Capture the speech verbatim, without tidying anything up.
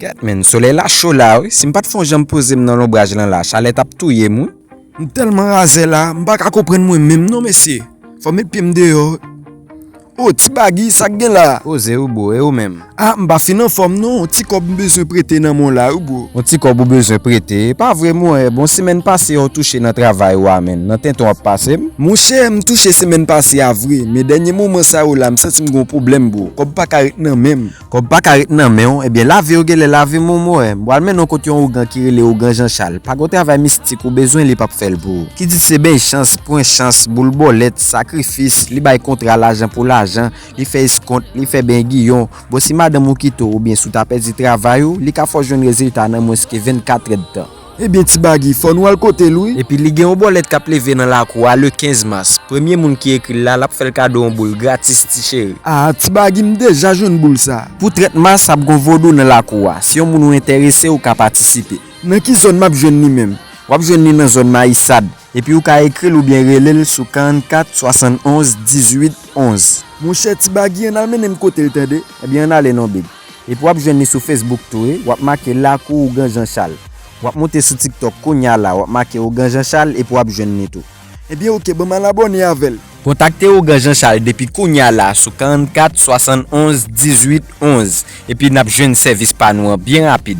Kèt, menn, solèy la cho la, wi. Si m pa t fè yon jan poze m nan lonbraj lan la, chalè t ap touye m, wi. M tèlman razè la, m pa ka konprann mwen menm non, mesye. Fò m met pye m deyò. O, Ti Bagy, sa k gen la? Poze, wi, bro, e ou menm? A, m pa fin anfòm non, yon ti kòb m bezwen prete nan men w la, wi, bro. Yon ti kòb ou bezwen prete? E pa vre, mwen, bon, semèn pase a w touche nan travay ou a, menn. Nan tenten w ap pase m? Monchè, m touche semèn pase a vre, men dènye moman sa yo la, m santi m gen yon pwoblèm, bro. Kòb pa ka ret nan men m. Kòb pa ka ret nan men w, ebyen lave yo genlè lave m wi, mwen. M pral mennen w kot yon ougan ki rele ougan Jean Charles. Pa gen yon travay mistik ou bezwen, li p ap fè l pou ou. Ki di se bèy chans, pwen chans, boul bòlèt, sakrifis, li bay kontra lajan pou lajan, li fè eskont, li fè ben giyon. Bon, si madanm ou kite w oubyen si w ta pèdi travay ou, li ka fè w jwenn rezilta nan mwens ke vennkat èdtan. Ebyen, Ti Bagy, fò nou al kote l, wi. Epi li gen yon bòlèt k ap leve nan lakou a le kenz mas. Premye moun ki ekri l la, l ap fè l kado yon boul gratis, ti cheri. A, Ti Bagy, m deja jwenn boul sa. Pou trant mas, ap gen yon vodou nan lakou a. Si yon moun ou enterese, ou ka patisipe. Nan ki zòn m ap jwenn li menm? W ap jwenn li nan zòn Mayisad. Epi ou ka ekri l oubyen rele l sou karannkat swasannonz dizuit onz. Monchè, Ti Bagy, ann al mennen m kote l, tande. Ebyen, ann ale non, big. Epi w ap jwenn li sou Facebook tou, wi. W ap make Lakou Ougan Jean Charles. W ap monte sou TikTok kounya la, w ap make Ougan Jean Charles epi w ap jwenn li tou. Ebyen, oke, ban m al abòne avè l. Kontakte Ougan Jean Charles depi kounya la sou karannkat swasannonz dizuit onz, epi n ap jwenn sèvis pa nou an byen rapid.